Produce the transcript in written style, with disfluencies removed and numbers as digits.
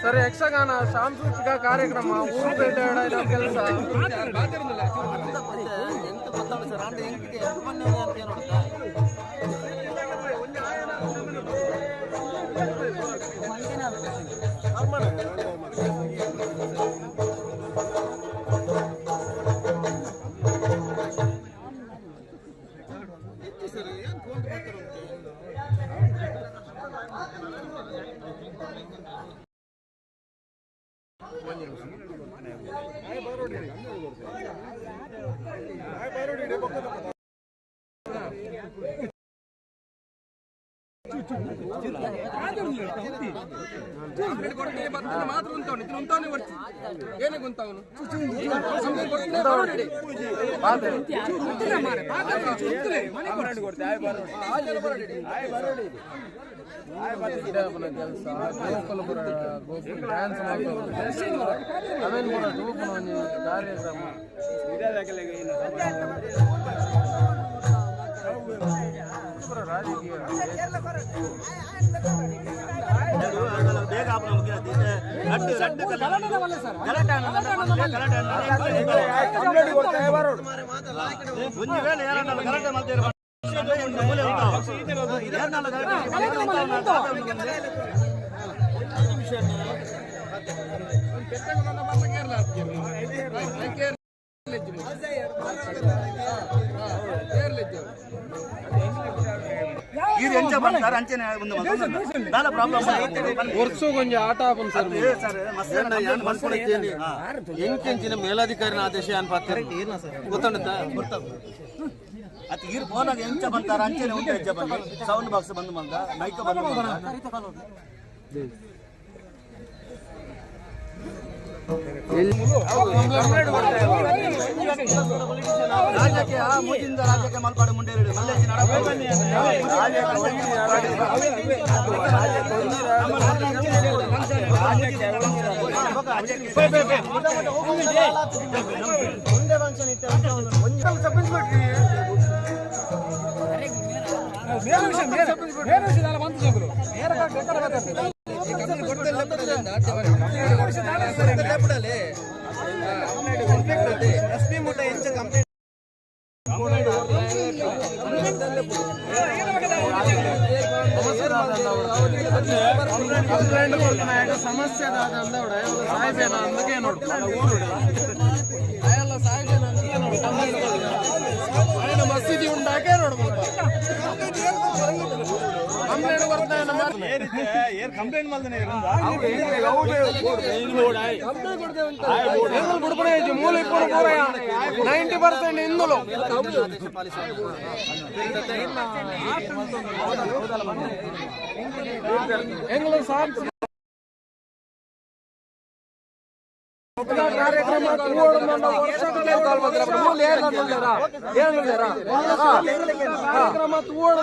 Sir, Yakshagana ಸಾಂಸ್ಕೃತಿಕ ಕಾರ್ಯಕ್ರಮ ಊರು ಪೇಟೆ ಕೆಲಸ. ಎಂತ ಗೊತ್ತಾಗ ಸರ್ ಅಂದ್ರೆ ಎಂಕ್ ಎಂಕ್ ಪನ್ನೆ ಅಂತ ನೋಡುತ್ತಾ. ಮಾತ್ರ ಉಂಟವನು ಇದನ್ನ ಉಂಟವನೇ ಬರ್ತಿ ಏನೇ ಗುಂತವನು. ಕೆಲಸ ಡ್ಯಾನ್ಸ್ ಅವೇನು ಪೂರ ತೂಪುನ ಒಂಜಿ ಕಾರ್ಯಕ್ರಮ ಪೂರ ರಾಜಕೀಯ. ಬೇಗ ಆಪುನ ಮುಗಿನ ರಡ್ಡು ರಡ್ಡು ಗಲಾಟೆ ಗಲಾಟೆ. ಒಂಜಿ ವೇಳೆ ಏರನ್ನಲ ಗಲಾಟೆ ಮಲ್ತೇರು ಮೂಲೆ ಉಂಟು ಏರ್ನಲ್ಲ ಗಲಾಟೆ. ಈರು ಎಂಚ ಬಂತಾರೆ ಅಂಚೆನೆ ಒಂದು ದಾಲ ಪ್ರಾಬ್ಲಮ್. ವರ್ಷ ಒಂಜಿ ಆಟ ಆಪುನ್ ಸರ್. ಸರ್, ಮಸ್ತ್. ಎಂಕೆಂಚಿನ ಮೇಲಾಧಿಕಾರಿನ ಆದೇಶ ಏನ್ ಪಾತ್ರ ಗೊತ್ತುಂಟ. ಅತ್ ಈರು ಫೋನಾಗ ಎಂಚ ಬಂತಾರ ಅಂಚೆನೆ ಉಂಟು. ಎಂಚ ಬಂದು ಸೌಂಡ್ ಬಾಕ್ಸ್ ಬಂದು ಬಂದ ಮೈಕ್ ಬಂದು ಬಂದ. ರಾಜ್ಯಕ್ಕೆ ಆ ಮೂಜಿಂದ ರಾಜ್ಯಕ್ಕೆ ಮಲ್ಪಾಡು ಮುಂಡೇರಿ ಮಲ್ಲೇಜಿ. ಕಂಪ್ಲೇಂಟ್ ಕೊಡ್ತಾನೆ ಸಮಸ್ಯೆ ದಾದ ಅಂದ ಸಾಯ್ಬೇನ ಅಂದಕ್ಕೆ ನೋಡು ಅಯ್ಯಲ್ಲ ಸಾಯ್ಬೇನ ಅಂದಕ್ಕೆ ನೋಡು. ఆయన ಮಸೀದಿ ಉಂಡಾಕೆ ನೋಡ್ಬೋದು. ಕಂಪ್ಲೇಂಟ್ ಕೊಡ್ತಾನೆ. ಕಂಪ್ಲೇಂಟ್ ಮಲ್ದನೆ. ಮೂಲ ಇಪ್ಪು ಪೂರ 90% ಇಂದುಲು. ಎಂಗ್ಲು ಸಾಂಸ್ಕೃತಿಕ ಕಾರ್ಯಕ್ರಮ ವರ್ಷಗಳ ಕಾರ್ಯಕ್ರಮ ತೂವೋಡು.